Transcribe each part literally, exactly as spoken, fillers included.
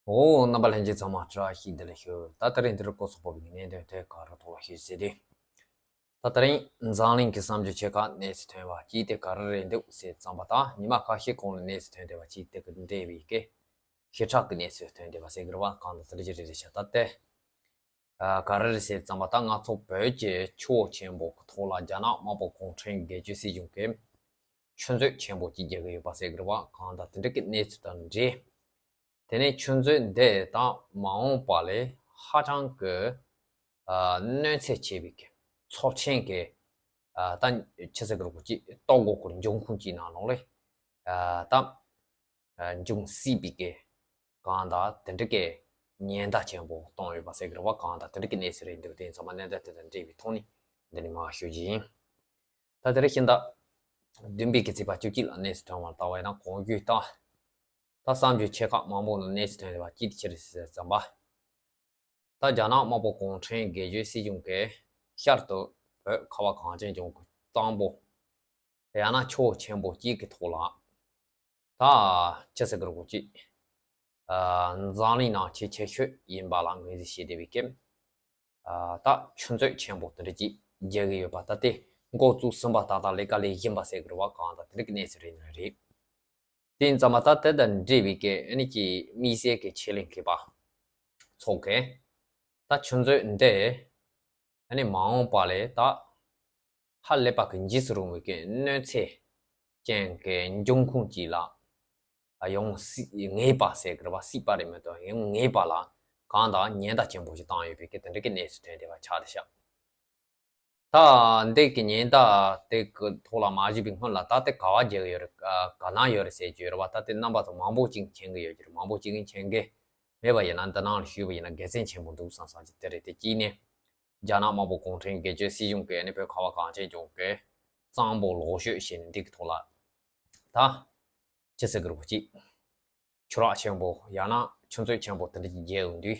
འོ། རྣམ་པ་ལྷན་རྒྱས་ཚང་མ་བཀྲ་ཤིས་བདེ་ལེགས་ཞུ། ད་དེ་རིང་འདིར་སྐོར་ཚོགས་པ་བའི་གནད་དོན་དེ་ག་རེ་ཐོག་ལ་ཞུ་ཟེར་དུས། ད་དེ་རིང་འཛམ་གླིང་གི་བསམ་རྒྱུ་ཆེ་ཁག་གནས་སུ་ཐོན་པ་གཅིག་དེ་ག་རེ་རེད་འདུག་ཟེར་ཙམ་པ་དང་ཉི་མ་ཁ་ཤས་གོང་ལ་གནས་སུ་ཐོན་བསྡད་པ་གཅིག་དེ་གི་འབྲེལ་བའི་སྐད་ཞེ་དྲག་གི་གནས་སུ་ཐོན་བསྡད་པ་ཟེར་གི་རེད་བ། གང་དང་དེ་འདྲ་ཅིག་རེད་ཤག་ད་དེ་ག་རེ་རེད་ཟེར་ཙམ་པ་ད་ང་ཚོ་བོད་ཀྱི་ཆུ་བོ་ཆེན་པོ་གི་ཐོག་ལ་རྒྱ་ནག་དམར་པོ་གུང་ཁྲན་སྒེར་གཅོད་སྲིད་གཞུང་གིས་ཆུ་མཛོད་ཆེན་པོ་གཅིག་རྒྱག་གི་ཡོད་པ་ཟེར་གི་རེད་བ། གང་དང་དེ་འདྲ་གི་གནས་ཚུལ་དང་འབྲེལ། དེ་ནས་ཆུ་མཛོད་འདི་དང་མ་འོངས་པ་ལས་ཧ་ཅང་གི་ཨ་གནོད་འཚེ་ཆེ་བའི་གི་ཚབས་ཆེན་གྱི་ཨ་ད་ཆི་ཟེར་གི་རེད་གོ་ཅིག་གཏོར་རྒོལ་གྱི་འབྱུང་ཁུངས་ཀྱི་ནང་ལོགས་ལས་ཨ་ད་ཨ་འབྱུང་སྲིད་པའི་གི་གང་ལྟར་དེ་འདྲ་གི་ཉེན་བརྡ་ཆེན་པོ་བཏང་ཡོད་པ་ཟེར་གི་རེད་བ། གང་ལྟར་དེ་འདྲ་གི་གནས་ཚུལ་རེད་འདུག་དེ་ཚང་མ་གནད་འགག་དེ་དང་འབྲེལ་བའི་ཐོག་ནས་འདི་ནས་མར་ཞུ་རྒྱུ་ཡིན། ད་དེ་རིང་ཤིང་རྟ་བདུན་པའི་གི་ཚེས་པ་བཅུ་གཅིག་ལ་གནས་སུ་ཐོན་པར་ལྟ་བ་ཡིན་ན་གོང་བརྗོད་ལྟར། ད་གསར་འགྱུར་ཆེ་ཁག་མང་པོ་ནང་གནས་སུ་ཐོན་བསྡད་པ་གཅིག་དེ་ཅི་རེད་ཟེར་ཙམ་པ། ད་རྒྱ་ནག་དམར་པོ་གུང་ཁྲན་སྒེར་གཅོད་སྲིད་གཞུང་གིས་ཤར་དུ་བོད་ཁ་བ་གངས་ཅན་ལྗོངས་ཀྱི་གཙང་པོ། ཡང་ན་ཆུ་བོ་ཆེན་པོ་གཅིག་གི་ཐོག་ལ། ད་ཅི་ཟེར་གི་རེད་གོ་ཅིག་ཨ་འཛམ་གླིང་ནང་ཆེས་ཆེ་ཤོས་ཡིན་པ་ལ་ངོས་འཛིན་བྱེད་བསྡད་པའི་སྐབས། ཨ་ད་ཆུ་མཛོད་ཆེན་པོ་དེ་འདྲ་ཅིག་རྒྱག་གི་ཡོད་པ། ད་དེ་འགོ་བཙུགས་ཟིན་པ་ད་ལྟ་ལས་ཀ་ལས་བཞིན་པ་ཟེར་གི་རེད་བ། གང་ལྟར་དེ་འདྲ་གི་གནས་ཚུལ་རེད་ནི་རེད། དེ་ཡིན་ཙང་མ་ད་དེ་དང་འབྲེལ་བའི་གི་ཨ་ནི་ཀྱི་དམིགས་བསལ་གྱི་ཆེད་ལས་མཁས་པ་ཚོ་གིས་ད་ཆུ་མཛོད་འདི་ཨ་ནི་མ་འོངས་པ་ལས་ད་ཧ་ལས་པ་གི་འཇིགས་སུ་རུང་བའི་གི་གནོད་འཚེ་ཅན་གྱི་འབྱུང་ཁུངས་ཅིག་ལ་ཡོང་སྲིད་ངེས་པ་ཟེར་གི་རེད་བ། སྲིད་པ་རེད་མ་གཏོགས་ཡོང་ངེས་པ་ལ་གང་དང་ཉེན་བརྡ་ཆེན་པོ་ཞིག་བཏང་ཡོད་པའི་གི་དེ་འདྲ་གི་གནས་ཚུལ་ཐོན་བསྡད་པ་ཆགས་བསྡད་ཤག་ད་འདི་གི་ཉེན་བརྡ་དེ་གི་ཐོག་ལ་མ་ཞུས་པའི་སྔོན་ལ་ད་དེ་ག་བ་རྒྱག་གི་ཡོད་རེད། ག་ན་ཡོད་རེད་ཟེར་གྱི་ཡོད་རེད་བ། ད་དེ་རྣམ་པ་ཚོ་མང་པོ་ཅིག་མཁྱེན་གི་ཡོད་ཀྱི་རེད། མང་པོ་ཅིག་མཁྱེན་གི་མེད་པ་ཡིན་ན་འདི་ནང་ལ་ཞུས་པ་ཡིན་ན་དགེ་མཚན་ཆེན་པོ་འདུག་བསམ་བསམ་གྱི་དེ་རེད། དེ་གཅིག་ནས་རྒྱ་ནག་དམར་པོ་གུང་ཁྲན་སྒེར་གཅོད་སྲིད་གཞུང་གིས་ནི་བོད་ཁ་བ་གངས་ཅན་ལྗོངས་ཀྱི་གཙང་པོ་ལོག་སྤྱོད་བྱས་ནས་འདི་གི་ཐོག་ལ་ད་ཅི་ཟེར་གི་རེད་གོ་ཅིག་ཆུ་རགས་ཆེན་པོ་ཡང་ན་ཆུ་མཛོད་ཆེན་པོ་དེ་འདྲ་ཅིག་རྒྱག་ཡོང་དུས།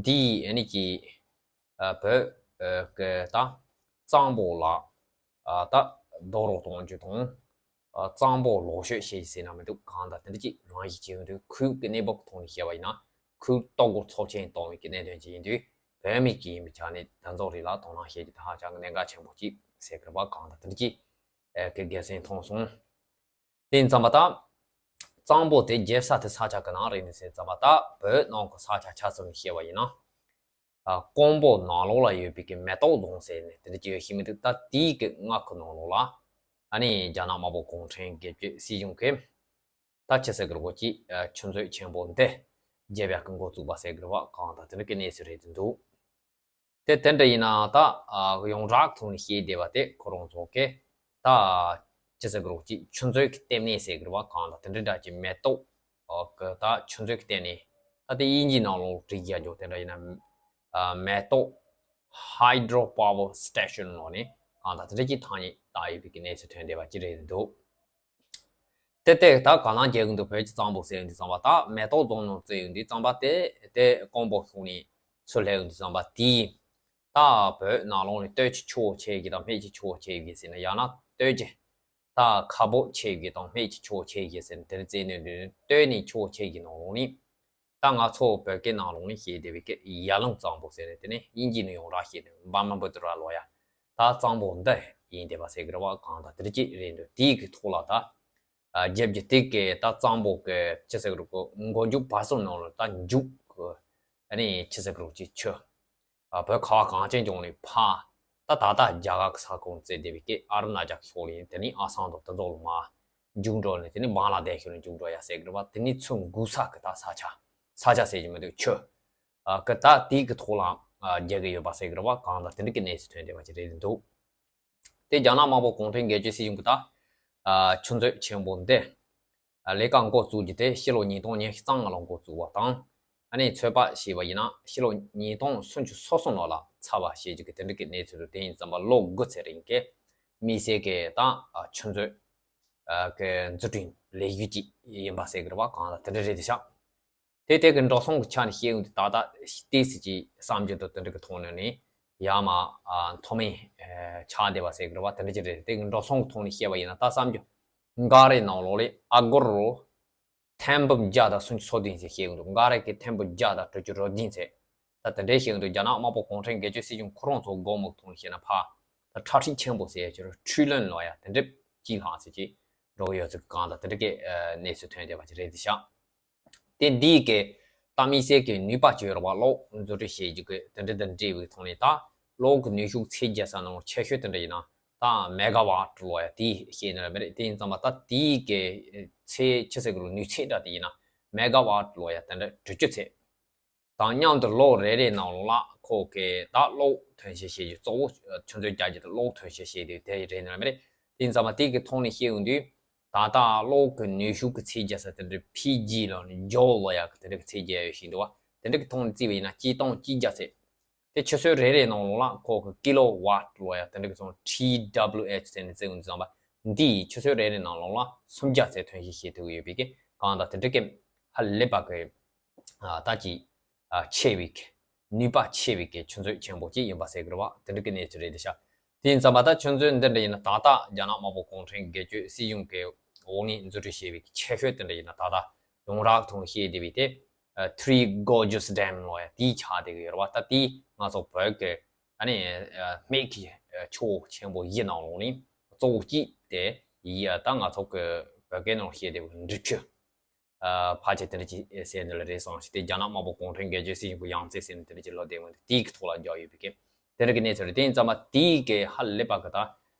འདིས་ཨ་ནི་ཀྱི་ཨ་བོད་ཨ་གི་ད་གཙང་པོ་ལ་ཨ་ད་རྡོ་རོག་གཏོང་རྒྱུ་དང་། ཨ་གཙང་པོ་ལོག་སྤྱོད་བྱེད་ཟེར་ན་མི་འདུག་གང་ལྟར་དེ་འདྲ་ཅིག་རང་བཞིན་བྱེད་ཡོང་དུས། ཁུལ་གྱི་གནས་བབ་ཐོག་ནས་བཤད་པ་ཡིན་ན་ཁུལ་གཏོར་རྒོལ་ཚབས་ཆེན་གཏོང་བའི་གི་གནད་དོན་ཅིག་ཡིན་དུས། བོད་མི་གི་ཡིན་པའི་ཆ་ནས་ད་ཚོ་རིགས་ལ་དོ་སྣང་བྱེད་རྒྱུ་དེ་ཧ་ཅང་གི་གནད་འགག་ཆེན་པོ་ཅིག་ཟེར་གི་རེད་བ། གང་ལྟར་དེ་འདྲ་ཅིག་ཨ་གི་དགེ་མཚན་མཐོང་སོང་། དེ་ཡིན་ཙམ་པ་ད། གཙང་པོ་དེ་རྒྱབ་ས་དེ་ས་ཆ་གི་ནང་རེད་ནི་ཟེར་ཙམ་པ་ད་བོད་ནང་གི་ས་ཆ་ཆ་ཙམ་བཤད་པ་ཡིན་ན། ཨ་ཀོང་པོ་ནང་ལོགས་ལ་ཡོད་པའི་གི་མེ་ཏོག་རྫོང་ཟེར་ནས་དེ་འདྲ་ཅིག་ཡོད་ཤེས་མི་འདུག་ད་དེའི་གི་མངའ་ཁུལ་ནང་ལོགས་ལ་ཨ་ནི་རྒྱ་ནག་དམར་པོ་གུང་ཁྲན་སྒེར་གཅོད་སྲིད་གཞུང་གིས་ད་ཅི་ཟེར་གི་རེད་གོ་ཅིག་ཨ་ཆུ་མཛོད་ཆེན་པོ་འདི་རྒྱབ་ཡག་གི་འགོ་བཙུགས་པ་ཟེར་གི་རེད་བ། གང་ལྟར་དེ་འདྲ་གི་གནས་ཚུལ་རེད་འདུག་དེ་དེ་འདྲ་ཡིན་ན་ད་ཨ་ཡོངས་གྲགས་ཐོག་ནས་བཤད་བསྡད་པ་དེ་ཁོ་རང་ཚོ་གིས་ད་ཅི་ཟེར་གི་རེད་ཅིག་ཆུ་མཛོད་ཀྱི་ལྟེ་གནས་ཟེར་གི་རེད་བ། གང་ལྟར་དེ་འདྲ་འདྲ་ཅིག་མེ་ཏོག་ཨ་གི་ད་ཆུ་མཛོད་ཀྱི་ལྟེ་གནས། ད་དེ་དབྱིན་ཇིའི་ནང་ལོགས་བྲིས་རྒྱག་རྒྱུ་དེ་འདྲ་ཡིན་ན་ཨ་མེ་ཏོག་Hydro Power Station ལོགས་ནས་གང་ལྟར་དེ་འདྲ་ཅིག་ཐག་ཉེ་བཏགས་ཡོད་པའི་གི་གནས་ཚུལ་ཐོན་བསྡད་པ་ཅིག་རེད་འདུག་དེ་ལྟས་ད་ག་ལང་རྒྱལ་གི་འདུག་བོད་ཀྱི་གཙང་པོ་ཟེར་ཡོང་དུས་ཙམ་པ་ད་མེ་ཏོག་རྫོང་ནང་བརྩི་ཡོང་དུས་ཙམ་པ་དེ་དེ་ཀོང་པོ་ཤུག་ནས་ཚུར་སླེབས་ཡོང་དུས་ཙམ་པ་དེའི་ད་བོད་ནང་ལོགས་ནས་སྟོད་ཀྱི་ཆུ་བོ་ཆེ་གི་དང་སྨད་ཀྱི་ཆུ་བོ་ཆེ་གི་ཟེར་ན་ཡང་ན་སྟོད་ཀྱི་ད་ཁ་བོ་ཆེ་གི་དང་སྨད་ཀྱི་ཆུ་བོ་ཆེ་གི་ཟེར་ན་དེར་བརྩིས་ནས་འདུག་སྟོད་ནས་ཆུ་བོ་ཆེ་གི་ནང་ལོགས་ནས། ད་ང་ཚོ་བོད་སྐད་ནང་ལོགས་ནས་བཤད་བསྡད་པའི་སྐད་ཡར་ཀླུང་གཙང་པོ་ཟེར་ནས་དེ་ནས་དབྱིན་ཇི་ནས་ཡོངས་གྲགས་བཤད་ནས་Brahmaputra ལོ་ཡ། ད་གཙང་པོ་འདི་ཡིན་བསྡད་པ་ཟེར་གི་རེད་བ། གང་ལྟར་དེ་འདྲ་ཅིག་རེད་འདུག་དེའི་གི་ཐོག་ལ་ད་ཨ་རྒྱབ་ཀྱི་དེ་གི་ད་གཙང་པོ་གི་ཅི་ཟེར་གི་རེད་གོ་མགོ་མཇུག་བར་གསུམ་ནང་ལ་ད་མཇུག་གི་ཨ་ནི་ཅི་ཟེར་གི་རེད་གོ་ཅིག་ཆུ། ཨ་བོད་ཁ་བ་གངས་ཅན་ལྗོངས་ནས་ཕར་ད་ད་ལྟ་རྒྱ་གར་གྱི་ས་ཁོངས་བརྩིས་བསྡད་པའི་སྐད་ཨ་རུ་ན་ཅལ་ཕྱོགས་ལ་ཡིན། དེ་ནས་ཨ་སམ་དང་དེ་ཚོ་ལ་མར་མཇུག་འགྲོ་ནས་དེ་ནས་བང་ལ་དེ་ཤོར་ནས་མཇུག་འགྲོ་ཡ་ཟེར་གི་རེད་བ། དེ་ནས་ཚུར་འགུག་ས་གི་ད་ས་ཆ་ས་ཆ་ཟེར་གྱི་མི་འདུག་ཆུ་ཨ་གི་ད་དེའི་གི་ཐོག་ལ་ཨ་རྒྱག་གི་ཡོད་པ་ཟེར་གི་རེད་བ། གང་ལྟར་དེ་འདྲ་གི་གནས་ཚུལ་ཐོན་བསྡད་པ་ཅིག་རེད་འདུག་དེ་རྒྱ་ནག་དམར་པོ་གུང་ཁྲན་སྒེར་གཅོད་སྲིད་གཞུང་གི་ད་ཨ་ཆུ་མཛོད་ཆེན་པོ་འདི། ལས་ཀ་འགོ་བཙུགས་རྒྱུ་དེ་ཕྱི་ལོ་ཉིས་སྟོང་ཉི་ཤུ་རྩ་ལྔ་ལོར་འགོ་བཙུགས་པ་དང་། ཨ་ནི་ཚོད་དཔག་བྱས་པ་ཡིན་ན་ཕྱི་ལོ་ཉིས་སྟོང་སུམ་ཅུ་སོ་གསུམ་ལོ་ལ་ཚར་བ་ཞེས་བརྗོད་ཀྱི་དེ་འདྲ་གི་གནས་ཚུལ་འདུག་དེ་ཡིན་ཙམ་པ་ལོ་དགུ་ཚེ་རིང་གི་དམིགས་བསལ་གྱི་དང་ཆུ་མཛོད་ཀྱི་འཛུགས་སྐྲུན་ལས་གཞི་ཅིག་ཡིན་པ་ཟེར་གི་རེད་བ། གང་ལ་དེ་འདྲ་རེད་དེ་ཤག་དེ་དེ་གི་འགྲོ་སོང་གི་ཆ་ནས་བཤད་ཡོང་དུས་ད་ལྟ་ཏོག་ཙམ་ཅིག་བསམ་རྒྱུ་དང་དེ་འདྲ་གི་ཐོག་ནས་ནི་ཡར་མར་མཐོ་དམན་ཆགས་བསྡད་པ་ཟེར་གི་རེད་བ། དེ་འདྲ་ཅིག་རེད། དེ་གི་འགྲོ་སོང་གི་ཐོག་ནས་བཤད་པ་ཡིན་ན་ད་བསམ་རྒྱུ་འགའ་རེ་ནང་ལོགས་ལས་ཨ་སྒོར་རོ། ཐེར་འབུམ་བརྒྱ་དང་སུམ་ཅུ་སོ་བདུན་ཟེར་བཤད་ཀྱི་འདུག་འགའ་རེ་གིས་ཐེར་འབུམ་བརྒྱ་དང་དྲུག་ཅུ་རེ་བདུན་ཟེར། ད་དེ་འདྲའི་བཤད་ཀྱི་འདུག་རྒྱ་ནག་དམར་པོ་གུང་ཁྲན་སྒེར་གཅོད་སྲིད་གཞུང་ཁོ་རང་ཚོ་སྒོ་མོ་ཐོག་ནས་བཤད་ན་ཕ། ད་ཁྲག་ཁྲིག་ཆེན་པོ་ཟེར་ཡ་ཅིག་རེད། ཁྲི་ལོན་ལོ་ཡ་དེ་འདྲ་ཅིག་ལྷག་ཟེར་ཅིག་འགྲོ་གི་ཡོད་ཚུལ་གང་ལ་དེ་འདྲ་གི་གནས་ཚུལ་ཐོན་བསྡད་པ་ཅིག་རེད་དེ་ཤག་དེ་འདིའི་གི་ད་དམིགས་བསལ་གྱི་ནུས་པ་ཅིག་ཡོད་རེད་བ། གློག་བཟོ་སྐྲུན་བྱེད་རྒྱུ་གི་དེ་འདྲ་དང་འབྲེལ་བའི་ཐོག་ནས་ད་གློག་གི་ནུས་ཤུགས་ཚད་བརྒྱབ་ས་ནང་ཆེ་ཤོས་དེ་འདྲ་ཡིན་ན་ད་མེ་ག་ཝཊ་ལོ་ཡ་དེ་བཤད་ནི་རེད་མ་རེད། དེ་ཡིན་ཙང་མ་ད་དེའི་གི་ཚད་ཆི་ཟེར་གི་རེད། ནུས་ཚད་འདྲ་དེ་ཡིན་ན་མེ་ག་ཝཊ་ལོ་ཡ་དེ་འདྲ་དྲུག་ཅུ་ཚད། དང་མཉམ་དུ་ལོ་རེ་རེའི་ནང་ལོགས་ལ་ཁོ་གི་ད་གློག་ཐོན་སྐྱེད་བྱེད་རྒྱུ་གཙོ་བོ་ཆུ་མཛོད་རྒྱག་རྒྱུ་དང་གློག་ཐོན་སྐྱེད་བྱེད་རྒྱུ་དེ་རེད་ནི་རེད་མ་རེད། དེ་ཡིན་ཙང་མ་དེ་གི་ཐོག་ནས་བཤད་ཡོང་དུས་ད་ལྟ་གློག་གི་ནུས་ཤུགས་ཀྱི་ཚད་བརྒྱབ་ས་དེ་འདྲ་ཕི་ཇི་ལོ་ནི་ཇོ་ལོ་ཡ་གི་དེ་འདྲ་གི་ཚད་བརྒྱབ་ཡོད་བཞིན་འདུག་བ། དེ་འདྲ་གི་ཐོག་ནས་བརྩིས་པ་ཡིན་ན་སྤྱིར་བཏང་སྤྱི་རྒྱ་ཚད། དེ་ཆུ་ཚོད་རེ་རེའི་ནང་ལོགས་ལ་ཁོ་གི་ཀི་ལོ་ཝཊ་ལོ་ཡ་དེ་འདྲ་གི་ཚོང་ཊི་ཌབ་ལུ་ཨེཆ་ཟེར་ནས་བརྩི་ཡོང་དུས་ཙམ་པ་འདིས་ཆུ་ཚོད་རེ་རེའི་ནང་ལོགས་ལ་སུམ་བརྒྱ་ཚད་ཐོན་སྐྱེད་བྱེད་ཐུབ་ཀྱི་ཡོད་པའི་གི་གང་ལྟར་དེ་འདྲ་གི་ཧ་ལས་པ་གི་ད་ཅི་ཆེ་བའི་གི་ནུས་པ་ཆེ་བའི་གི་ཆུ་མཛོད་ཆེན་པོ་ཅིག་ཡིན་པ་ཟེར་གི་རེད་བ། དེ་འདྲ་གི་གནས་ཚུལ་རེད་དེ་ཤག་དེ་ཡིན་ཙང་མ་ད་ཆུ་མཛོད་འདི་འདྲ་ཡིན་ན་ད་ལྟ་རྒྱ་ནག་དམར་པོ་གུང་ཁྲན་སྒེར་གཅོད་སྲིད་གཞུང་གི་འོག་ནས་འཛུགས་སྐྲུན་བྱས་པའི་གི་ཆེ་ཤོས་དེ་འདྲ་ཡིན་ན་ད་ལྟ་ཡོངས་གྲགས་ཐོག་བཤད་བསྡད་པའི་དེ། Three Gorges Dam ལོ་ཡ་དེའི་ཆགས་བསྡད་ཀྱི་ཡོད་རེད་བ། ད་དེ་ང་ཚོ་བོད་ཀྱི་ཨ་ནི་སྨད་ཀྱི་ཆུ་བོ་ཆེན་པོ་བཞི་ནང་ལོགས་ནས་གཙོ་བོ་གཅིག་དེ་ཡིན་ཡ། ད་ང་ཚོ་གི་བོད་སྐད་ནང་བཤད་བསྡད་པའི་འབྲི་ཆུ་ཕལ་ཆེར་དེ་འདྲ་ཅིག་ཟེར་ནི་ལ་རེད་བསམ་ཞིག་དེ་རྒྱ་ནག་དམར་པོ་གུང་ཁྲན་སྒེར་གཅོད་སྲིད་གཞུང་གི་ཡང་རྩེ་ཟེར་ནི་དེ་འདྲ་ཅིག་ལོ་དེ་སྔོན་དེ་དེའི་གི་ཐོག་ལ་རྒྱག་ཡོད་པའི་གི་དེ་འདྲ་གི་གནས་ཚུལ་རེད། དེ་ཡིན་ཙང་མ་དེའི་གི་ཧ་ལས་པ་གི་ད་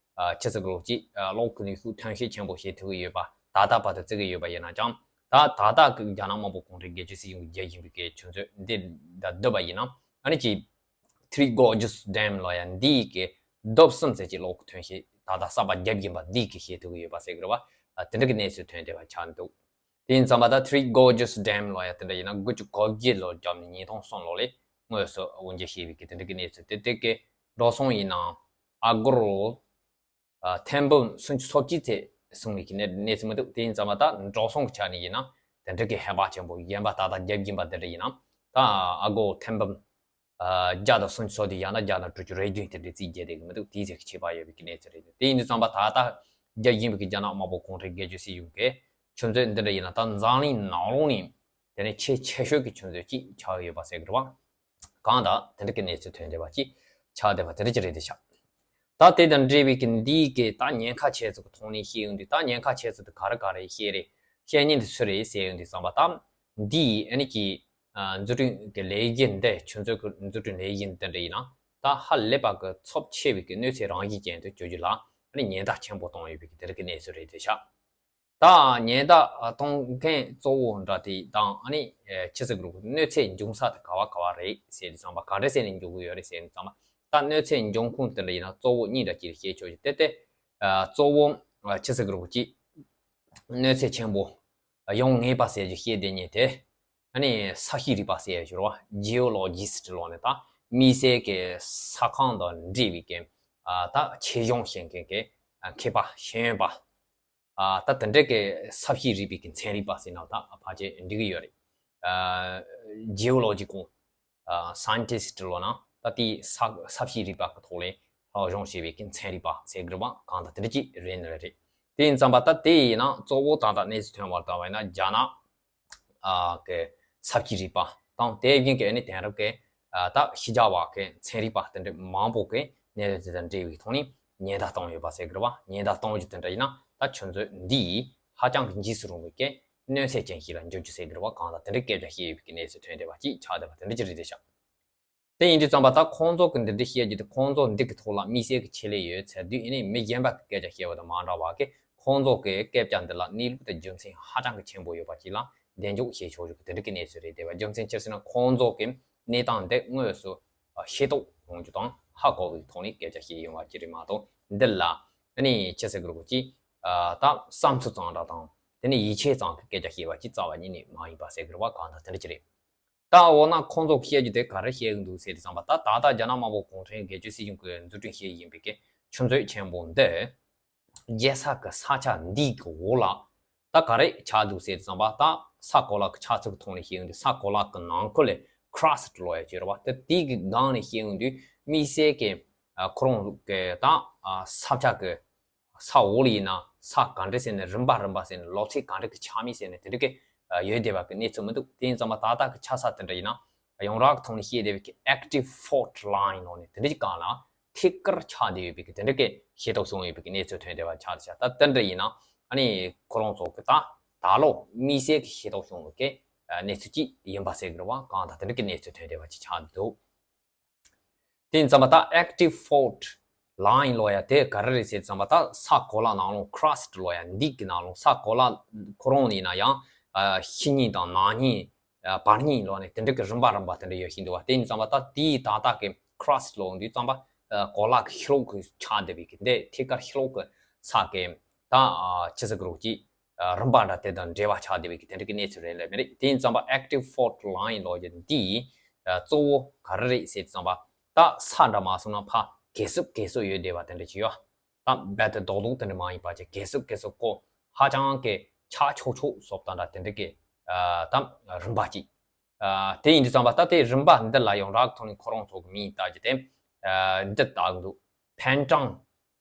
ཆི་ཟེར་གི་རེད། གཅིག་གློག་གི་ནུས་ཤུགས་ཐོན་སྐྱེད་ཆེན་པོ་བྱེད་ཐུབ་ཀྱི་ཡོད་པ་ད་ལྟ་བར་དུ་བརྩི་གི་ཡོད་པ་ཡིན་ན་ཀྱང་། ད་ད་ལྟ་གི་རྒྱ་ནག་དམར་པོ་གུང་ཁྲན་སྒེར་གཅོད་སྲིད་གཞུང་གིས་རྒྱག་བཞིན་པའི་གི་ཆུ་མཛོད་འདི་ད་བསྡུས་པ་ཡིན་ན་ཨ་ནི་གཅིག Three Gorges Dam ལོ་ཡ་འདིའི་གི་རྡོབ་གསུམ་ཙམ་གྱི་གློག་ཐོན་སྐྱེད་ད་ལྟ་གསར་པ་བརྒྱབ་བཞིན་པ་འདིའི་གི་བྱེད་ཐུབ་ཀྱི་ཡོད་པ་ཟེར་གི་རེད་བ། དེ་འདྲ་གི་གནས་ཚུལ་ཐོན་བསྡད་པ་ཆགས་འདུག་དེ་ཡིན་ཙང་མ་ད་Three Gorges Dam ལོ་ཡ་དེ་འདྲ་ཡིན་ན་དགུ་བཅུ་གོ་བརྒྱད་ལོར་བརྒྱབ་ནས་ཉིས་སྟོང་གསུམ་ལོ་ལ་དངོས་སུ་དབུ་འབྱེད་བྱས་པའི་གི་དེ་འདྲ་གི་གནས་ཚུལ་དེ་དེ་གི་འགྲོ་སོང་ཡིན་ནའང་ཨ་སྒོར་ཐེར་འབུམ་སུམ་ཅུ་སོ་གཅིག་ཙམ་སོང་བའི་གི་གནས་གནས་ཚུལ་མི་འདུག་དེ་ཡིན་ཙང་མ་ད་འགྲོ་སོང་གི་ཆ་ནས་ཡིན་ན་དེ་འདྲ་གི་ཧེ་བག་ཆེན་པོ་གཞན་པ་ད་ལྟ་རྒྱབ་ཀྱིན་པ་དེ་འདྲ་ཡིན་ན་ད་ཨ་སྒོར་ཐེར་འབུམ་བརྒྱ་དང་སུམ་ཅུ་སོ་བདུན་ཡང་ན་བརྒྱ་དང་དྲུག་ཅུ་རེ་བདུན་དེ་འདྲའི་རྩིས་རྒྱག་བསྡད་ཀྱི་མི་འདུག་དེའི་ཚེ་གི་ཁྱད་པར་ཡོད་པའི་གི་གནས་ཚུལ་རེད། དེ་ཡིན་དུས་ཙམ་པ་ད་ལྟ་རྒྱག་བཞིན་པའི་གི་རྒྱ་ནག་དམར་པོ་གུང་ཁྲན་སྒེར་གཅོད་སྲིད་གཞུང་གི་ཆུ་མཛོད་འདི་འདྲ་ཡིན་ན་ད་འཛམ་གླིང་ནང་ལོགས་ནས་དེ་ནས་ཆེས་ཆེ་ཤོས་ཀྱི་ཆུ་མཛོད་ཅིག་ཆགས་ཡོད་པ་ཟེར་གི་རེད་བ། གང་ལྟར་དེ་འདྲ་གི་གནས་ཚུལ་ཐོན་བསྡད་པ་ཅིག་ཆགས་བསྡད་པ་དེ་འདྲ་ཅིག་རེད་དེ་ཤག་ད་དེ་དང་འབྲེལ་བའི་གི་འདིའི་གི་ད་ཉེན་ཁ་ཆེ་ཚུལ་གི་ཐོག་ནས་བཤད་ཡོང་དུས་ད་ཉེན་ཁ་ཆེ་ཚུལ་དེ་ག་རེ་ག་རེ་བཤད་རེད། བཤད་ཉེན་དེ་སུ་རེད་ཟེར་ཡོང་དུས་ཙམ་པ་ད་འདིའི་ཨ་ནི་གི་འཛུགས་སྐྲུན་གི་ལས་གཞི་འདི་ཆུ་མཛོད་གི་འཛུགས་སྐྲུན་ལས་གཞི་འདི་འདྲ་ཡིན་ན་ད་ཧ་ལས་པ་གི་ཚབས་ཆེ་བའི་གི་གནོད་འཚེ་རང་བཞིན་ཅན་དུ་གྱུར་རྒྱུ་ལ་ཨ་ནི་ཉེན་བརྡ་ཆེན་པོ་བཏང་ཡོད་པའི་གི་དེ་རིགས་གི་གནས་ཚུལ་རེད་དེ་ཤག་ད་ཉེན་བརྡ་གཏོང་མཁན་གཙོ་བོ་འདྲ་དེ་དང་ཨ་ནི་ཆི་ཟེར་གི་རེད། གནོད་འཚེ་འབྱུང་ས་དེ་ག་བ་ག་བ་རེད་ཟེར་དུས་ཙམ་པ་ག་འདྲ་ཟེར་ནས་འབྱུང་གི་ཡོད་རེད་ཟེར་དུས་ཙམ་པ་ད་གནོད་འཚེ་འབྱུང་ཁུངས་དེ་འདྲ་ཡིན་ན་གཙོ་བོ་གཉིས་འདྲ་ཅིག་བཤད་ཆོག་ཅིག་དེ་དེ་གཙོ་བོ་ཆི་ཟེར་གི་རེད། གཅིག་གནོད་འཚེ་ཆེན་པོ་ཡོང་ངེས་པ་ཟེར་རྒྱུ་བཤད་བསྡད་མཁན་དེ་ཨ་ནི་ས་གཤིས་རིག་པ་ཟེར་ཡ་ཞིག་རེད་བ། Geologist ལོ་ནི་ད་དམིགས་བསལ་གྱི་ས་ཁང་དང་འབྲེལ་བའི་གི་ད་ཆེད་སྦྱོང་བྱེད་མཁན་གྱི་མཁས་པ་ཤེས་ཡོན་པ། ད་དེ་འདྲ་གི་ས་གཤིས་རིག་པའི་གི་ཚན་རིག་པ་ཟེར་ན་ད་ཕལ་ཆེར་འགྲིག་གི་ཡོད་རེད། Geological Scientist ལོ་ན་ད་དེའི་ས་ས་གཤིས་རིག་པ་གི་ཐོག་ལས་སློབ་སྦྱོང་བྱས་པའི་གི་ཚན་རིག་པ་ཟེར་གི་རེད་བ། གང་ལྟར་དེ་འདྲ་ཅིག་རེད་ནི་རེད། དེ་ཡིན་ཙམ་པ་ད་དེ་ཡིན་ན་གཙོ་བོ་ད་ལྟ་གནས་ཚུལ་ཐོན་བར་ལྟ་བ་ཡིན་ན་རྒྱ་ནག་གི་ས་གཤིས་རིག་པ་དང་དེ་བཞིན་གྱི་ཨ་ནི་དེང་རབས་ཀྱི་ད་ཕྱི་རྒྱལ་བ་གི་ཚན་རིག་པ་དེ་འདྲ་མང་པོ་གི་གནས་ཚུལ་དེ་དང་འབྲེལ་བའི་ཐོག་ནས་ཉེན་བརྡ་བཏང་ཡོད་པ་ཟེར་གི་རེད་བ། ཉེན་བརྡ་གཏོང་རྒྱུ་དེ་འདྲ་ཡིན་ན་ད་ཆུ་མཛོད་འདི་ཧ་ཅང་གི་འཇིགས་སུ་རུང་བའི་གི་གནོད་འཚེ་ཅན་ཞིག་ལ་འགྱུར་རྒྱུ་ཟེར་གི་རེད་བ། གང་ལྟར་དེ་འདྲ་སྐད་ཆ་བཤད་ཡོད་པའི་གི་གནས་ཚུལ་ཐོན་བསྡད་པ་ཅིག་ཆགས་བསྡད་པ་དེ་འདྲ་ཅིག་རེད་དེ་ཤག་དེ་ཡིན་དུས་ཙམ་པ་ད་ཁོང་ཚོ་གི་འདི་འདྲ་བཤད་རྒྱུ་དེ་ཁོང་ཚོ་འདི་གི་ཐོག་ལ་དམིགས་བསལ་གྱི་ཆེད་ལས་ཡོད་ཚར་དུས་ཨ་ནི་མི་གཞན་པ་གི་སྐད་ཆ་བཤད་པ་དང་མ་འདྲ་བ་གི་ཁོང་ཚོ་གི་སྐད་ཆ་འདི་ལ་གནས་ལུགས་དང་རྒྱུ་མཚན་ཧ་ཅང་གི་ཆེན་པོ་ཡོད་པ་ཅིག་ལ་གདེང་འཇོག་བྱེད་ཆོག་རྒྱུ་གི་དེ་འདྲ་གི་གནས་ཚུལ་རེད། དེ་བ་རྒྱུ་མཚན་ཅི་ཟེར་ན་ཁོང་ཚོ་གི་གནས་སྟངས་འདི་དངོས་སུ་ཤེས་རྟོགས་ཡོང་རྒྱུ་དང་ཧ་གོ་བའི་ཐོག་ནས་སྐད་ཆ་བཤད་ཡོང་བ་ཅིག་རེད་མ་གཏོགས་འདི་ལ་ཨ་ནི་ཅི་ཟེར་དགོས་རེད་གོ་ཅིག་ད་བསམ་ཚུལ་གཙང་སྦྲ་དང་དེ་ནས་ཡིད་ཆེས་གཙང་གི་སྐད་ཆ་བཤད་པ་ཅིག་རྩ་བ་ཉིད་ནས་མ་ཡིན་པ་ཟེར་དགོས་རེད་བ། གང་ལྟར་དེ་འདྲ་ཅིག་རེད། ད་འོ་ན་ཁོང་ཚོ་བཤད་རྒྱུ་དེ་ག་རེ་བཤད་ཀྱི་འདུག་ཟེར་དུས་ཙམ་པ་ད་ད་ལྟ་རྒྱ་ནག་དམར་པོ་གུང་ཁྲན་སྒེར་གཅོད་སྲིད་གཞུང་གིས་འཛུགས་སྐྲུན་བྱེད་བཞིན་པའི་གི་ཆུ་མཛོད་ཆེན་པོ་འདི་རྒྱལ་ས་གི་ས་ཆ་འདི་གི་འོག་ལ་ད་ག་རེ་ཆགས་འདུག་ཟེར་དུས་ཙམ་པ་ད་ས་གོ་ལ་གི་ཆགས་ཚུལ་གི་ཐོག་ནས་བཤད་ཀྱི་འདུག་ས་གོ་ལ་གི་ནང་ཁུལ་ལ་crust ལོ་ཡ་ཅིག་རེད་བ། དེ་དེ་གི་སྒང་ནས་བཤད་ཀྱི་འདུག་དམིགས་བསལ་གི་ཁོ་རང་གི་ད་ས་ཆ་གི་ས་འོག་ལ་ཡིན་ན་ས་ག་འདྲ་ཟེར་ནས་རིམ་པ་རིམ་པ་ཟེར་ནས་ལོ་ཚད་ག་འདྲ་གི་ཆགས་མིན་ཟེར་ནས་དེ་འདྲ་གི་ ཡོད་བསྡད་པ་གི་གནས་ཚུལ་མི་འདུག་དེ་ཡིན་ཙང་མ་ད་ལྟ་གི་ཆ་ས་དེ་འདྲ་ཡིན་ན་ཡོངས་གྲགས་ཀྱི་ཐོག་ནས་བཤད་བསྡད་པའི་གི་active fault line ལོག་ནས་དེ་འདྲ་ཅིག་སྒང་ལ་ཐད་ཀར་ཆགས་བསྡད་ཡོད་པའི་གི་དེ་འདྲ་གི་ཤེས་རྟོགས་བྱུང་ཡོད་པའི་གི་གནས་ཚུལ་ཐོན་བསྡད་པ་ཆགས་བཞག་ད་དེ་འདྲ་ཡིན་ན་ཨ་ནི་ཁོ་རང་ཚོ་གི་ད་ད་ལོ་དམིགས་བསལ་གི་ཤེས་རྟོགས་བྱུང་ཡོད་གི་གནས་ཚུལ་ཅིག་ཡིན་པ་ཟེར་གི་རེད་བ། གང་ལྟར་དེ་འདྲ་གི་གནས་ཚུལ་ཐོན་བསྡད་པ་ཅིག་ཆགས་འདུག་དེ་ཡིན་ཙམ་པ་ད་active fault line ལོག་ཡ་དེ་ག་རེ་རེད་ཟེར་ཙམ་པ་ད་ས་གོ་ལ་ནང་ལོགས་crust ལོག་ཡ་འདི་གི་ནང་ལོགས་ས་གོ་ལ་ཁོ་རང་ཡིན་ན་ཡང་ཤི་ཉིན་དང་ནག་ཉིན་བར་ཉིན་ལོག་ནས་དེ་འདྲ་གི་རིམ་པ་རིམ་པ་དེ་འདྲ་ཡོད་བཞིན་འདུག་བ། དེ་ཡིན་ཙམ་པ་ད་དེའི་ད་ལྟ་གི་crust ལོག་འདི་ཙམ་པ་གོ་ལ་གི་ཤི་ལོག་གི་ཆགས་བསྡད་པའི་གི་འདི་ཐད་ཀར་ཤི་ལོག་གི་ས་གི་ད་ཆི་ཟེར་གི་རོགས་ཀྱི་རིམ་པ་འདྲ་དེ་དང་འབྲེལ་བ་ཆགས་བསྡད་པའི་གི་དེ་འདྲ་གི་གནས་ཚུལ་རེད་ལབ་མི་རེད། དེ་ཡིན་ཙམ་པ་active fault line ལོག་ཡ་འདི་གཙོ་བོ་ག་རེ་རེད་ཟེར་ཙམ་པ་ད་ས་འདྲ་མ་སོང་ན་ཕ་གས་སུབ་གས་སུབ་ཡོད་བསྡད་པ་དེ་འདྲ་ཅིག་ཡོད། ད་རྦད་དེ་རྡོག་རྡོག་དེ་འདྲ་མ་ཡིན་པ་ཅིག་གས་སུབ་གས་སུབ་ཀོ་ཧ་ཅང་གི་ཆག་ཆོག་ཆོག་སོབ་ད་འདྲ་དེ་འདྲ་གི་ད་རིམ་པ་ཅིག་དེ་ཡིན་དུས་ཙམ་པ་ད་དེ་རིམ་པ་འདི་ལ་ཡོངས་གྲགས་ཐོག་ནས་ཁོ་རང་ཚོ་གི་མིང་བཏགས་རྒྱུ་དེ་འདི་བཏགས་འདུག Penton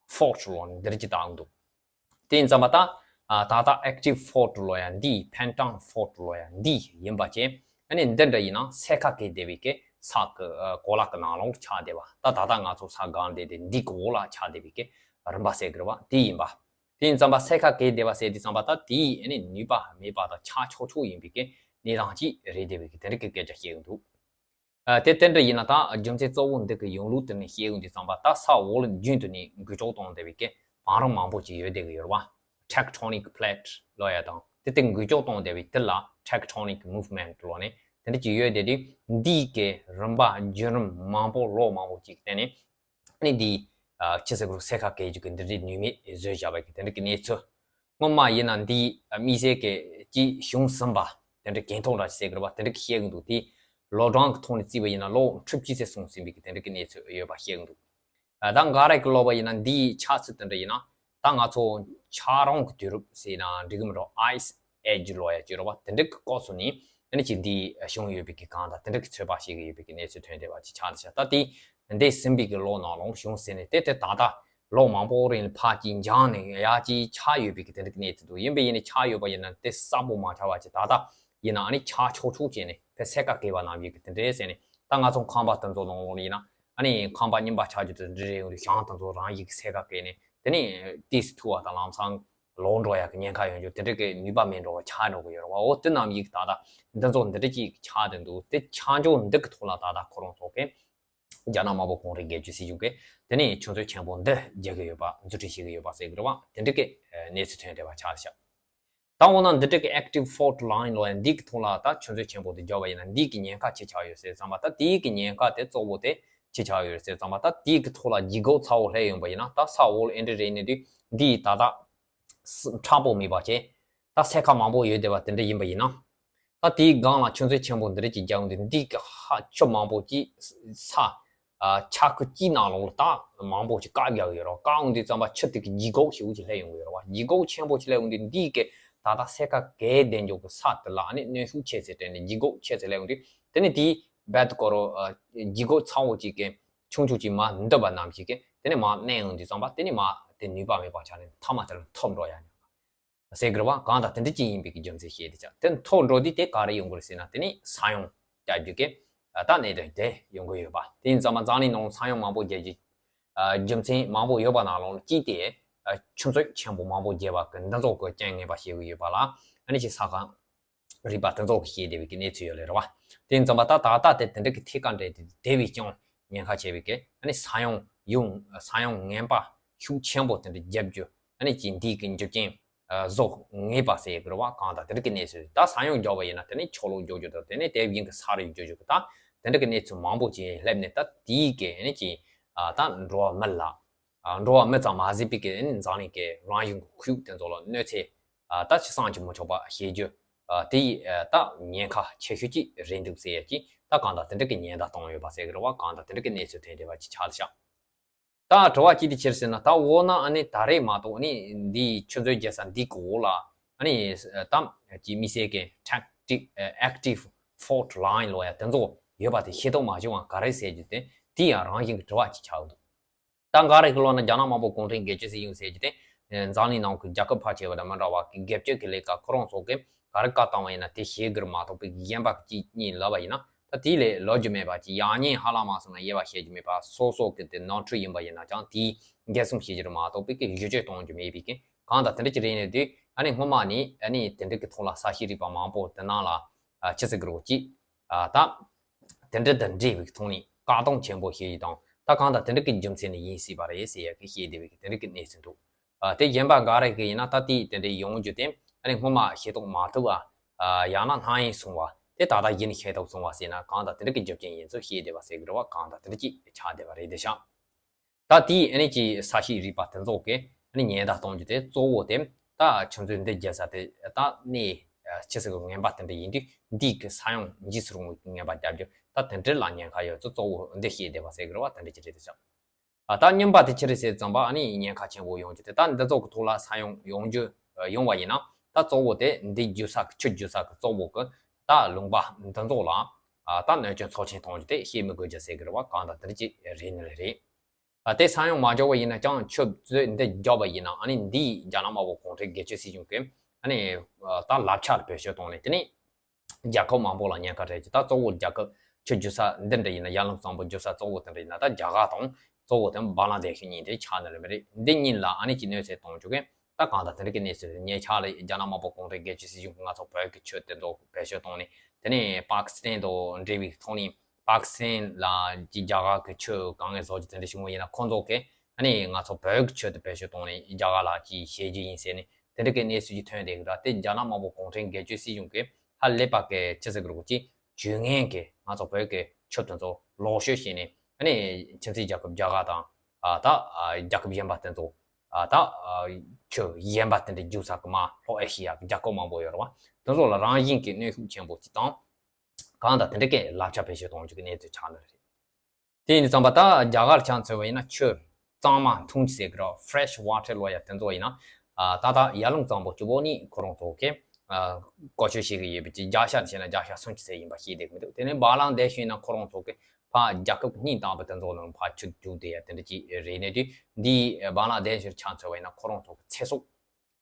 fault ལོག་འདིར་གྱི་བཏགས་འདུག་དེ་ཡིན་ཙམ་པ་ད་ད་ལྟ་active fault ལོག་ཡ་འདི་Penton fault ལོག་ཡ་འདི་ཡིན་པ་ཅན་ཨ་ནི་འདི་འདྲ་ཡིན་ན་སེ་ཁ་གེ་སྡེ་བའི་གེ་ས་གི་གོ་ལ་གི་ནང་ལོགས་ཆགས་བསྡད་པ་ད་ད་ལྟ་ང་ཚོ་ས་སྒང་བསྡད་དེ་འདི་གི་འོག་ལ་ཆགས་བསྡད་པའི་གེ་རིམ་པ་ཟེར་གི་རེད་བ། དེ་ཡིན་པ་དེ་ཡིན་ཙམ་པ་སེ་ཁ་གེ་སྡེ་བ་ཟེར་དུས་ཙམ་པ་ད་དེའི་ཨ་ནི་ནུས་པ་མེད་པ་དང་ཆག་ཆོག་ཆོག་ཡིན་པའི་གེ་གནས་སྟངས་ཅིག་རེད་བསྡད་པའི་གེ་དེ་འདྲ་གི་སྐད་ཆ་བཤད་གི་འདུག་ཨ། དེ་དེ་འདྲ་ཡིན་ན་ད་རྒྱུ་མཚན་གཙོ་བོ་འདི་གི་ཡོང་ལུགས་དེ་ནས་བཤད་ཡོང་དུས་ཙམ་པ་ད་ས་འོག་ལ་རྒྱུན་དུ་ནས་འགུལ་སྐྱོད་གཏོང་བསྡད་པའི་གི་བང་རིམ་མང་པོ་ཅིག་ཡོད་བསྡད་གི་ཡོད་རེད་བ། Tectonic plate ལབ་ཡ་དང་དེ་དེ་འགུལ་སྐྱོད་གཏོང་བསྡད་པའི་དེ་ལ་tectonic movement ལབ་ནས་དེ་འདྲ་ཅིག་ཡོད་བསྡད་དུས་འདིའི་གི་རིམ་པ་བརྒྱུད་རིམ་མང་པོ་ལོ་མང་པོ་ཅིག་བརྟེན་ནས་ཨ་ནི་འདི་ཕྱི་སེ་གུ་རུ་སེ་ཁ་གེ་ཅིག་གི་འདི་འདྲའི་ནུས་མེད་བཟོས་བཞག་པའི་གི་དེ་འདྲ་གི་གནས་ཚུལ། སྔོན་མ་ཡིན་ན་འདི་དམིགས་བསལ་གྱི་ཅིག་བྱུང་ཟིན་པ་དེ་འདྲ་གྱེན་ཐོག་འདྲ་ཞིག་ཟེར་གི་རེད་པ། དེ་འདྲ་གི་བཤད་གི་འདུག་དེ་ལོ་གྲངས་ཀྱི་ཐོག་ནས་བརྩིས་པ་ཡིན་ན་ལོ་ཁྲི་བཅུ་ཙམ་སོང་ཟིན་པའི་གི་དེ་འདྲ་གི་གནས་ཚུལ་ཡོད་པ་བཤད་གི་འདུག་ད་འགའ་རེ་གི་ལབ་པ་ཡིན་ན་འདིའི་ཆགས་ཚུལ་དེ་འདྲ་ཡིན་ན་ད་ང་ཚོ་ཆག་རོང་གི་དུས་རབས་ཟེར་ན་འགྲིག་གི་མི་འགྲོ། Ice Age ལབ་ཡ་ཅིག་རེད་པ། དེ་འདྲ་གི་སྐབས་སུ་ནི་ཨ་ནི་ཅིག་འདི་བྱུང་ཡོད་པའི་གི་གང་དང་དེ་འདྲ་གི་ཚོད་དཔག་བྱེད་གི་ཡོད་པའི་གི་གནས་ཚུལ་ཐོན་བསྡད་པ་ཅིག་ཆགས་འདུག་ད་དེ་འདས་ཟིན་པའི་གི་ལོ་ནང་ལོགས་བྱུང་ཟིན་ནས་དེ་དེ་ད་ལྟ་ལོ་མང་པོ་རིང་ལ་ཕར་ཅིག་འགྱངས་ནས་ཡར་ཅིག་ཆགས་ཡོད་པའི་གི་དེ་འདྲ་གི་གནས་ཚུལ་འདུག་ཡིན་པས་ཡིན་ནའི་ཆགས་ཡོད་པ་ཡིན་ན་དེ་གསལ་པོ་མ་ཆགས་པ་ཅིག་ད་ལྟ་ཡིན་ན་ཨ་ནི་ཆག་ཆོག་ཆོག་བྱས་ནས་དཔེ་སེ་ཁ་གེ་བ་ནང་བཞིན་གི་དེ་འདྲས་ཟེར་ནས་ད་ང་ཚོ་ཁང་པ་དེ་ཚོ་ནང་ལོགས་ཡིན་ན་ཨ་ནི་ཁང་པ་རྙིང་པ་ཆགས་རྒྱུ་དེ་འདྲ་རེད་ཡོང་དུས་གཞང་དེ་ཚོ་རང་བཞིན་གི་སེ་ཁ་གེ་ནས་དེ་ནས་ཏིས་ཐུ་བ་དང་ལམ་སང་ལོག་འགྲོ་ཡག་གི་ཉེན་ཁ་ཡོང་རྒྱུ་དེ་འདྲ་གི་ནུས་པ་མེད་འགྲོ་བ་ཆགས་འགྲོ་གི་ཡོད་རེད་བ། འོ་དེ་ནང་བཞིན་གི་ད་ལྟ་འདི་ཚོ་འདི་འདྲ་ཅིག་ཆགས་བསྡད་འདུག་དེ་ཆགས་འཇོག་འདི་གི་ཐོག་ལ་ད་ལྟ་ཁོ་རང་ཚོ་གི་རྒྱ་ནག་དམར་པོ་གུང་ཁྲན་སྒེར་གཅོད་སྲིད་གཞུང་གིས་དེ་ནས་ཆུ་མཛོད་ཆེན་པོ་འདི་རྒྱག་གི་ཡོད་པ་འཛུགས་སྐྲུན་བྱེད་ཀྱི་ཡོད་པ་ཟེར་གྱི་རེད་བ། དེ་འདྲ་གི་གནས་ཚུལ་ཐོན་བསྡད་པ་ཆགས་ཤག་ད་འོ་ན་འདི་འདྲ་གི་active fault line ལབ་ཡ་འདི་གི་ཐོག་ལ་ད་ཆུ་མཛོད་ཆེན་པོ་འདི་རྒྱག་པ་ཡིན་ན་འདི་གི་ཉེན་ཁ་ཅི་ཆགས་ཡོད་ཟེར་ཙམ་པ་ད་དེའི་གི་ཉེན་ཁ་དེ་གཙོ་བོ་དེ་ཅི་ཆགས་ཡོད་ཟེར་ཙམ་པ་ད་དེའི་གི་ཐོག་ལ་ལྗིད་ཁོག་ཚ་བོ་སླེབས་ཡོང་པ་ཡིན་ན་ད་ས་འོག་ལ་ཨེ་འདྲ་རེད་ནས་དུས་འདི་ད་ལྟ་མཁྲེགས་པོ་མེད་པ་བྱས་ད་སེ་ཁ་མང་པོ་ཡོད་བསྡད་པ་དེ་འདྲ་ཡིན་པ་ཡིན་ན། ད་དེའི་སྒང་ལ་ཆུ་མཛོད་ཆེན་པོ་འདི་འདྲ་ཅིག་རྒྱག་འདི་འདི་གི་ཧ་ཆུ་མང་པོ་ཅིག་ས་ཆ་ཁུ་ཅིག་ནང་ལོགས་ལ་ད་མང་པོ་ཅིག་བཀག་རྒྱག་གི་ཡོད་རེད་བ། བཀག་འོང་དུས་ཙམ་པ་ཆུ་དེ་གི་ལྗིད་ཁོག་ཞེ་པོ་ཅིག་སླེབས་ཡོང་གི་ཡོད་རེད་བ། ལྗིད་ཁོག་ཆེན་པོ་ཅིག་སླེབས་འོང་དུས་འདི་གི་ད་ལྟ་སེ་ཁ་གེ་བསྡད་འཇོག་གི་ས་དེ་ལ་ཨ་ནི་གནོན་ཤུགས་ཆེ་ཙེ་སྤྲད་ནས་ལྗིད་ཁོག་ཆེ་ཙེ་སླེབས་འོང་དུས་དེ་ནི་དེའི་རྦད་དེ་ཀོ་རོ་ལྗིད་ཁོག་ཚ་བོ་ཅིག་གི་ཆུང་ཆུང་ཅིག་མར་འདུ་བ་ནམ་ཞིག་གི་དེ་ནི་མར་མནན་འོང་དུས་ཙམ་པ་དེ་ནི་མར་དེ་ནུས་པ་མེད་པ་ཆགས་ནས་མཐའ་མ་དེ་ལ་ཐོབ་འགྲོ་ཡ་ནི། ཟེར་གི་རེད་བ། གང་ལྟར་དེ་འདྲ་ཅིག་ཡིན་པའི་གི་རྒྱུ་མཚན་བཤད་དེ་ཆགས་དེ་ཐོག་འགྲོ་དུས་དེ་ག་རེ་ཡོང་གི་རེད་ཟེར་ན་དེ་ནི་ས་ཡོམ་རྒྱག་རྒྱུ་གི་ད་གནད་དོན་དེ་ཡོང་གི་ཡོད་པ། དེ་ཡིན་ཙང་མ་འཛམ་གླིང་ནང་ས་ཡོམ་མང་པོ་རྒྱག་རྒྱུ་རྒྱུ་མཚན་མང་པོ་ཡོད་པ་ནང་ལོགས་གཅིག་དེ་ཆུ་མཛོད་ཆེན་པོ་མང་པོ་རྒྱས་པ་གི་འདི་ཚོ་གི་རྐྱེན་ངན་པ་བཤད་གི་ཡོད་པ་ལ་ཨ་ནི་ཅིག་ས་ཁང་རིག་པ་དེ་ཚོ་གི་བཤད་བསྡད་པའི་གི་གནས་ཚུལ་ཡོད་ལེ་རེད་བ། དེ་ཡིན་ཙང་མ་ད་ད་ལྟ་དེ་དེ་འདྲ་གི་ཐད་ཀ་འདྲ་དེ་དེ་བས་ཀྱང་ཉེན་ཁ་ཆེ་བའི་གི་ཨ་ནི་ས་ཡོམ་ཡོང་ས་ཡོམ་ངན་པ་ཤུགས་ཆེན་པོ་དེ་འདྲ་རྒྱབ་རྒྱུ་ཨ་ནི་ཅིག་འདི་གི་རྒྱུ་རྐྱེན་བཟོ་ངེས་པ་ཟེར་གི་རེད་བ། གང་ལྟར་དེ་འདྲ་གི་གནས་ཚུལ་ད་ས་ཡོམ་རྒྱག་པ་ཡིན་ན་དེ་ནི་ཆོ་ལོ་རྒྱག་རྒྱུ་དང་དེ་ནི་དེ་བཞིན་གི་ས་རུད་རྒྱག་རྒྱུ་གི་ད་དེ་འདྲ་གི་གནས་ཚུལ་མང་པོ་ཅིག་སླེབས་ནས་ད་དེའི་གི་ཨ་ནི་ཅིག་ད་འགྲོ་བ་མི་ལ་འགྲོ་བ་མི་ཙམ་མ་ཟད་པའི་གི་ཨ་ནི་འཛམ་གླིང་གི་རང་བཞིན་གི་ཁོར་ཡུག་དེ་ཚོ་ལ་གནོད་འཚེ་ད་ཅི་བསམ་གྱིས་མི་ཆོག་པ་བྱེད་རྒྱུ་དེ་ད་ཉེན་ཁ་ཆེ་ཤོས་ཅིག་རེད་འདུག་ཟེར་ཡ་ཅིག་ད་གང་ལྟར་དེ་འདྲ་གི་ཉེན་བརྡ་བཏང་ཡོད་པ་ཟེར་གི་རེད་བ། གང་ལྟར་དེ་འདྲ་གི་གནས་ཚུལ་ཐོན་བསྡད་པ་ཅིག་ཆགས་ཤག་ད་དྲི་བ་གཅིག་དེ་ཅི་རེད་ཟེར་ན་ད་འོ་ན་ཨ་ནི་ད་རེས་མ་གཏོགས་ཨ་ནི་འདི་ཆུ་མཛོད་རྒྱག་ས་འདི་གི་འོག་ལ་ཨ་ནི་ད་ཅིག་དམིགས་བསལ་གི་tactic active fault line ལབ་ཡ་དེ་ཚོ་ཡོད་པ་དེ་ཤེས་རྟོགས་མ་བྱུང་བ་ག་རེ་ཟེར་རྒྱུ་དེ་དེ་ཡང་རང་བཞིན་གི་དྲི་བ་ཅིག་ཆགས་འདུག་ད་འགའ་རེ་གི་ལོག་ན་རྒྱ་ནག་དམར་པོ་གུང་ཁྲན་སྒེར་གཅོད་སྲིད་གཞུང་ཟེར་རྒྱུ་དེ་འཛམ་གླིང་ནང་གི་རྒྱལ་ཁབ་ཕལ་ཆེ་བ་དང་མི་འདྲ་བ་གི་སྒེར་གཅོད་ཀྱི་ལས་ཀ་ཁོ་རང་ཚོ་གི་ ག་རེ་བཀའ་བཏང་བ་ཡིན་ན་དེ་བྱེད་དགོས་མ་གཏོགས་པའི་གཞན་པ་གཅིག་གཉིས་ལབ་པ་ཡིན་ན་ད་དེ་ལས་ལོབས་རྒྱུ་མེད་པ་ཅིག་ཡང་སྙིང་ཧ་ལམ་མ་སོང་ན་དབྱེ་བ་ཕྱེ་རྒྱུ་མེད་པ་སོ་སོ་གི་དེ་ནོར་འཁྲུལ་ཡིན་པ་ཡིན་ན་ཀྱང་དེའི་འགེབས་སྲུང་བྱེད་རྒྱུ་མ་གཏོགས་པའི་གི་བསྒྱུར་བཅོས་གཏོང་རྒྱུ་མེད་པའི་གི་གང་ལྟར་དེ་འདྲ་ཅིག་རེད་ནས་དུས་ཨ་ནི་སྔོན་མ་ནས་ཨ་ནི་དེ་འདྲ་གི་ཐོག་ལ་ས་བཤད་རིག་པ་མང་པོ་དེ་ནང་ལ་ཨ་ཆི་ཟེར་གི་རོ་ཅིག་ཨ་ད་དེ་འདྲ་དང་འབྲེལ་བའི་ཐོག་ནས་བཀག་སྡོམ་ཆེན་པོ་བྱེད་ཡི་དང་ད་གང་ལྟར་དེ་འདྲ་གི་རྒྱུ་མཚན་ནི་ཡིན་སྲིད་པ་རེད་ཟེར་ཡ་གི་བཤད་བསྡད་པའི་གི་དེ་འདྲ་གི་གནས་ཚུལ་འདུག་ཨ་དེ་གཞན་པ་འགའ་རེ་གི་ཡིན་ན་ད་ལྟའི་དེ་འདྲའི་ཡོང་རྒྱུ་དེ་ཨ་ནི་སྔོན་མ་ཤེས་རྟོགས་མ་ཐུབ་པ་ཨ་ཡང་ན་སྣང་ཡུལ་སོང་བ་དེ་ད་ལྟ་གཞི་ནས་ཤེས་རྟོགས་སོང་བ་ཟེར་ན་གང་ལྟར་དེ་འདྲ་གི་རྒྱུ་རྐྱེན་ཡིན་ཚུལ་བཤད་བསྡད་པ་ཟེར་གི་རེད་བ། གང་ལྟར་དེ་འདྲ་ཅིག་ཆགས་བསྡད་པ་རེད་དེ་ཤག་ད་དེའི་ཨ་ནི་ཅིག་ས་བཤད་རིག་པ་དེ་ཚོ་གི་ཨ་ནི་ཉེན་བརྡ་གཏོང་རྒྱུ་དེ་གཙོ་བོ་དེ་ད་ཁྱོད་ཚོས་འདི་རྒྱལ་ས་དེ་ད་གནས་ཆི་ཟེར་གི་ངན་པ་དེ་འདྲ་ཡིན་དུས་འདིའི་གི་ས་ཡོམ་འཇིགས་སུ་རུང་བའི་ངན་པ་རྒྱབ་རྒྱུ་ད་དེ་འདྲ་ལ་ཉེན་ཁ་ཡོད་ཚུལ་གཙོ་བོ་འདི་བཤད་བསྡད་པ་ཟེར་གི་རེད་བ། དེ་འདྲ་ཅིག་རེད་དེ་ཤག་ཨ་ད་གཉིས་པ་དེ་ཅི་རེད་ཟེར་ཙམ་པ་ཨ་ནི་ཉེན་ཁ་ཆེན་པོ་ཡོང་རྒྱུ་དེ་ད་འདི་ཚོ་གི་ཐོག་ལ་ས་ཡོམ་ཡོང་རྒྱུ་ཡོང་བ་ཡིན་ན་ད་གཙོ་བོ་དེ་འདི་རྒྱུ་ས་གི་ཆུ་རྒྱུ་ས་གི་གཙོ་བོ་གི་ད་ལུང་པ་འདི་ཚོ་ལ་ཨ་ད་གནོད་སྐྱོན་ཚབས་ཆེན་གཏོང་རྒྱུ་དེ་བཤད་མི་དགོས་རྒྱུ་ཟེར་གི་རེད་བ། གང་ལྟར་དེ་འདྲ་ཅིག་རེད་ནི་རེད། ཨ་དེ་ས་ཡོམ་མ་འཇོག་པ་ཡིན་ན་ཀྱང་ཆུ་ཚོད་འདི་རྒྱག་པ་ཡིན་ན་ཨ་ནི་འདི་རྒྱ་ནག་དམར་པོ་གུང་ཁྲན་སྒེར་གཅོད་སྲིད་གཞུང་གི་ཨ་ནི་ད་བསླབ་བྱ་ལ་བེད་སྤྱོད་གཏོང་ནས་དེ་ནི་རྒྱལ་ཁབ་མང་པོ་ལ་ཉེན་ཁ་སྤྲད་ཀྱི་ད་གཙོ་བོ་རྒྱལ་ཁབ་ཆུ་རྒྱུ་ས་འདི་འདྲ་ཡིན་ན་ཡར་ཀླུང་གཙང་པོ་རྒྱུ་ས་གཙོ་བོ་དེ་འདྲ་ཡིན་ན་ད་རྒྱ་གར་དང་གཙོ་བོ་དེ་བང་ལ་དེ་ཤུ་གཉིས་དེ་ཆགས་ནི་རེད་མི་རེད། འདི་གཉིས་ལ་ཨ་ནི་ཅི་གནོད་འཚེ་གཏོང་བཅུག་གི་ད་གང་ལྟར་དེ་འདྲ་གི་གནས་ཚུལ་ཉེ་ཆར་ལ་རྒྱ་ནག་དམར་པོ་གུང་ཁྲན་སྒེར་གཅོད་སྲིད་གཞུང་གི་ང་ཚོ་བོད་ཀྱི་ཆུ་དེ་ཚོ་བེད་སྤྱོད་བཏང་ནས་དེ་ནས་པཱ་ཀི་སི་ཐན་དང་འབྲེལ་བའི་ཐོག་ནས་པཱ་ཀི་སི་ཐན་ལ་ཅི་རྒྱ་གར་གྱི་ཆུ་གང་ངེས་བཟོ་རྒྱུ་དེ་འདྲ་བྱུང་བ་ཡིན་ན་ཁོང་ཚོ་གིས་ཨ་ནི་ང་ཚོ་བོད་ཀྱི་ཆུ་དེ་བེད་སྤྱོད་བཏང་ནས་རྒྱ་གར་ལ་ཅི་བཤད་རྒྱུ་ཡིན་ཟེར་ནས་དེ་འདྲ་གི་གནས་ཚུལ་ཅིག་ཐོན་བསྡད་ཀྱི་ར། དེ་རྒྱ་ནག་དམར་པོ་གུང་ཁྲན་སྒེར་གཅོད་སྲིད་གཞུང་གིས་ཧ་ལས་པ་གི་ཅི་ཟེར་གི་རེད་གོ་ཅི་ཇུས་ངན་གི་ང་ཚོ་བོད་ཀྱི་ཆུ་དེ་ཚོ་ལོག་སྤྱོད་བྱས་ནས་ཨ་ནི་ཁྱིམ་མཚེས་རྒྱལ་ཁབ་རྒྱ་གར་དང་ཨ་ད་ཨ་རྒྱལ་ཁབ་གཞན་པ་དེ་ཚོ་ཨ་ད་ཨ་ཆུ་གཞན་པ་དེ་འདྲ་རྒྱུག་ས་གི་མ་ལྷོ་ཨེ་ཤི་ཡ་གི་རྒྱལ་ཁབ་མང་པོ་ཡོད་རེད་བ། དེ་ཚོ་ལ་རང་བཞིན་གྱི་གནོན་ཤུགས་ཆེན་པོ་ཅིག་དང་གང་དང་དེ་འདྲ་གི་བསླབ་བྱ་བེད་སྤྱོད་གཏོང་རྒྱུ་གི་གནས་ཚུལ་ཆགས་ནི་རེད། དེ་ཡིན་དུས་ཙམ་པ་ད་རྒྱ་གར་ཆ་མཚོན་པ་ཡིན་ན་ཆུ་གཙང་མ་འཐུང་ཅི་ཟེར་གི་ར་fresh water ལོ་ཡ་དེ་ཚོ་ཡིན་ན་ཨ་ད་ད་ཡར་ཀླུང་གཙང་པོ་སྤྱི་བོ་ནི་ཁོ་རང་ཚོ་གི་ཨ་བཀོལ་སྤྱོད་བྱེད་གི་ཡོད་པའི་ཅི་བརྒྱ་ཆ་བྱས་ན་བརྒྱ་ཆ་སུམ་ཅུ་ཙམ་ཡིན་པ་ཤེས་བསྡད་གི་མི་འདུག་དེ་ནས་བང་ལང་དེ་ཤུ་ཡིན་ན་ཁོ་རང་ཚོ་གི་ཕ་རྒྱལ་ཁབ་གཉིས་དང་པོ་དེ་ཚོ་ནང་ཕ་ཆུ་རྒྱུག་དེ་ཡ་དེ་འདྲ་ཅིག་རེད་ནས་དུས་འདི་བང་ལང་དེ་ཤུ་ཆ་མཚོན་པ་ཡིན་ན་ཁོ་རང་ཚོ་གི་ཚེ་སྲོག་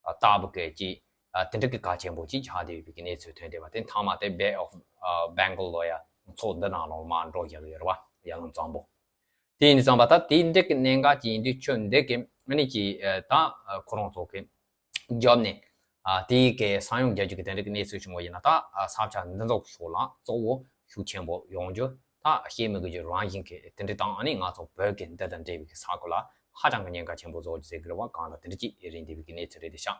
ལྟ་བུ་གི་ཅིག་ཨ་དེ་འདྲ་གི་གལ་ཆེན་པོ་ཅིག་ཆགས་བསྡད་ཡོད་པའི་གི་གནས་ཚུལ་ཐོན་བསྡད་པ་དེ་མཐའ་མ་དེ་Bay of Bengal ལོ་ཡ་མཚོ་འདི་ནང་ལོགས་མར་འགྲོ་བཞག་ཡོད་རེད་བ། ཡར་ཀླུང་གཙང་པོ། དེ་ཡིན་དུས་ཙམ་པ་ད་དེ་འདྲ་གི་གནད་འགག་ཅིག་ཡིན་དུས་ཆུ་འདི་གི་ཨ་ནི་ཅིག་ཨ་ད་ཁོ་རང་ཚོ་གི་རྒྱབ་ནས་ཨ་དེའི་གི་ས་ཡོམ་རྒྱག་རྒྱུ་གི་དེ་འདྲ་གི་གནས་ཚུལ་བྱུང་བ་ཡིན་ན་ད་ཨ་ས་ཆ་འདི་ཚོ་གི་ཕྱོགས་ལ་གཙོ་བོ་ཤུགས་ཆེན་པོ་ཡོང་རྒྱུ་ད་བཤད་མི་དགོས་རྒྱུ་རང་བཞིན་གི་དེ་འདྲ་དང་ཨ་ནི་ང་ཚོ་བོད་གི་འདི་དང་འབྲེལ་བའི་གི་ས་ཁུལ་ལ་ཧ་ཅང་གི་ཉེན་ཁ་ཆེན་པོ་བཟོ་རྒྱུ་ཟེར་གི་རེད་བ། གང་ལ་དེ་འདྲ་ཅིག་རེད་འདི་བའི་གི་གནས་ཚུལ་རེད་དེ་ཤག་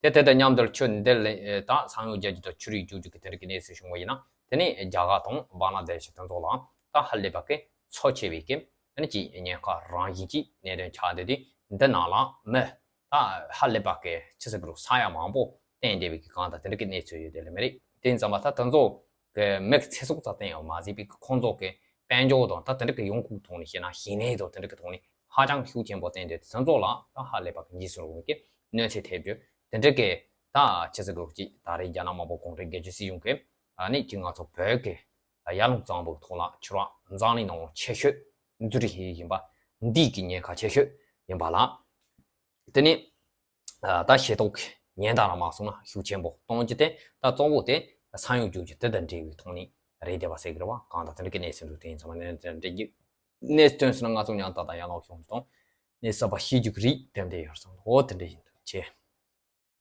དེ་དེ་དང་མཉམ་དུ་ཆུ་འདི་ལ་ད་ས་ཡོམ་རྒྱག་རྒྱུ་དང་ཆུ་རུད་རྒྱུག་རྒྱུ་གི་དེ་འདྲ་གི་གནས་ཚུལ་བྱུང་བ་ཡིན་ན་དེ་ནས་རྒྱ་གར་དང་བང་ལ་དེ་ཤི་དེ་ཚོ་ལ་ད་ཧ་ལས་པ་གི་ཚབས་ཆེ་བའི་གི་ཨ་ནི་ཅིག་ཉེན་ཁ་རང་བཞིན་གྱི་གནད་དོན་ཆགས་བསྡད་དུས་འདི་ནང་ལ་མི་ད་ཧ་ལས་པ་གི་ཆུ་ཚ་གི་རུ་ས་ཡ་མང་པོ་བསྟན་བསྡད་པའི་གི་གང་ད་དེ་འདྲ་གི་གནས་ཚུལ་ཡོད་དེ་ལས་མི་རེད། དེ་ཡིན་ཙམ་པ་ད་དེ་ཚོ་གི་མི་གི་ཚེ་སྲོག་རྩ་བསྟན་ཡང་མ་ཟིན་པའི་གི་ཁོང་ཚོ་གི་དཔལ་འབྱོར་དང་ད་དེ་འདྲ་གི་ཡོང་ཁུངས་ཐོག་ནས་བཤད་ན་ཞིང་ལས་དང་དེ་འདྲ་གི་ཐོག་ནས་ཧ་ཅང་ཤུགས་ཆེན་པོ་བསྟན་ཏེ་དེ་ཚོ་ལ་ད་ཧ་ལས་པ་གི་འཇིགས་སུ་རུང་གི་གནོད་འཚེ་ཐེབས་རྒྱུ་དེ་འདྲ་གི་ད་ཆི་ཟེར་དགོས་ཀྱི་ད་རེས་རྒྱ་ནག་དམར་པོ་གུང་ཁྲན་སྒེར་གཅོད་སྲིད་གཞུང་གི་ཨ་ནི་ཅིག་ང་ཚོ་བོད་ཀྱི་ཡར་ཀླུང་གཙང་པོ་ཐོག་ལ་ཆུ་རགས་འཛམ་གླིང་ནང་ཆེ་ཤོས་འཛུགས་སྐྲུན་བྱེད་ཀྱི་ཡིན་པ་འདི་གི་ཉེན་ཁ་ཆེ་ཤོས་ཡིན་པ་ལ་དེ་ནི་ད་ཤེས་རྟོགས་ཀྱི་ཉེན་བརྡ་རང་མ་སོང་ན་ཤུགས་ཆེན་པོ་གཏོང་རྒྱུ་དེ་ད་གཙོ་བོ་དེ་ས་ཡོམ་རྒྱུག་རྒྱུ་དེ་དང་འབྲེལ་བའི་ཐོག་ནས་རེད་བསྡད་པ་ཟེར་གི་རེད་བ། གང་ལྟར་དེ་འདྲ་གི་གནས་ཚུལ་འདུག་དེ་ཡིན་ཙང་མ་གནས་ཚུལ་འདྲ་རྒྱུ་གནས་ཚུལ་སྟོན་སོང་ན་ང་ཚོ་ཉང་ཏག་ཏག་ཡང་ལོག་ཤོང་རྒྱུ་དང་གནས་ཚུལ་པ་ཤེས་རྒྱུ་གི་རིགས་དེ་འདྲ་ཡོད་སོང་འོ་དེ་འདྲ་ཡིན་འདུག་ཆེ།